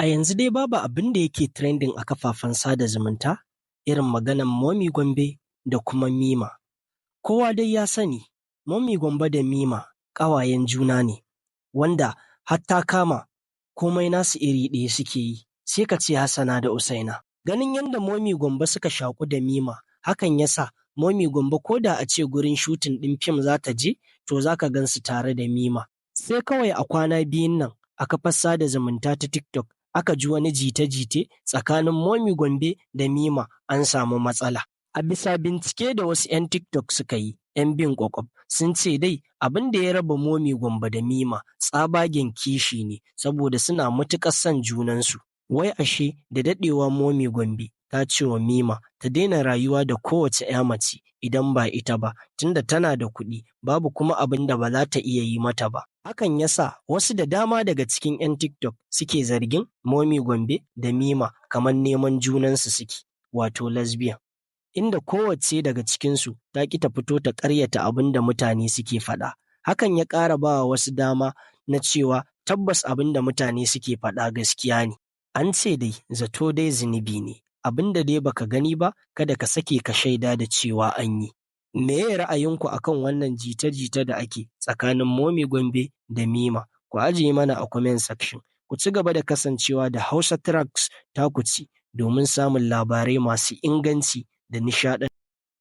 A yanzu dai babu abin da yake trending a kafafen sada zumunta irin maganan Momi Gombe da kuma Mima. Kowa dai ya sani, Momi Gombe da Mima ƙawayen juna ne, wanda har ta kama komai nasu iri ɗaya suke yi, sai ka ce Hassana da Usaina. Ganin yadda Momi Gombe suka shaƙu da Mima, hakan ya sa Momi Gombe ko da a ce gurin shooting ɗin fim za ta je, to za ka gan su tare da Mima. Sai kawai a kwana biyun nan a kafar sada zumunta ta TikTok aka ji wani jita-jita tsakanin Momi Gombe da Mima an samu matsala. A bisa bincike da wasu 'yan TikTok suka yi, 'yan bin ƙwaƙwaf sun ce dai abin da ya raba Momi Gombe da Mima tsabagen kishi ne, saboda suna matuƙar son junansu. Wai ashe da daɗewa Momi Gombe ta ce wa Mima ta daina rayuwa da kowace 'ya mace idan ba ita ba, tunda tana da kuɗi, babu kuma abin da ba za ta iya yi mata ba. Hakan ya sa wasu da dama daga cikin 'yan TikTok suke zargin Momi Gombe da Mima kamar neman junansu suke, wato lesbian. Inda kowacce daga cikinsu ta ƙi ta fito ta ƙaryata abin da mutane suke faɗa. Hakan ya ƙara ba wa wasu dama na cewa tabbas abin da mutane suke faɗa gaskiya ne. An ce dai zato dai zunubi ne, abin da dai baka gani ba, kada ka sake ka shaida da cewa an yi. Meye ra'ayinku akan wannan jita-jita da ake tsakanin Momi Gombe da Mima? Ku ajiye mana a comment section. Ku ci gaba da kasancewa da Hausa Tracks taku ce domin samun labarai masu inganci da nishaɗantarwa.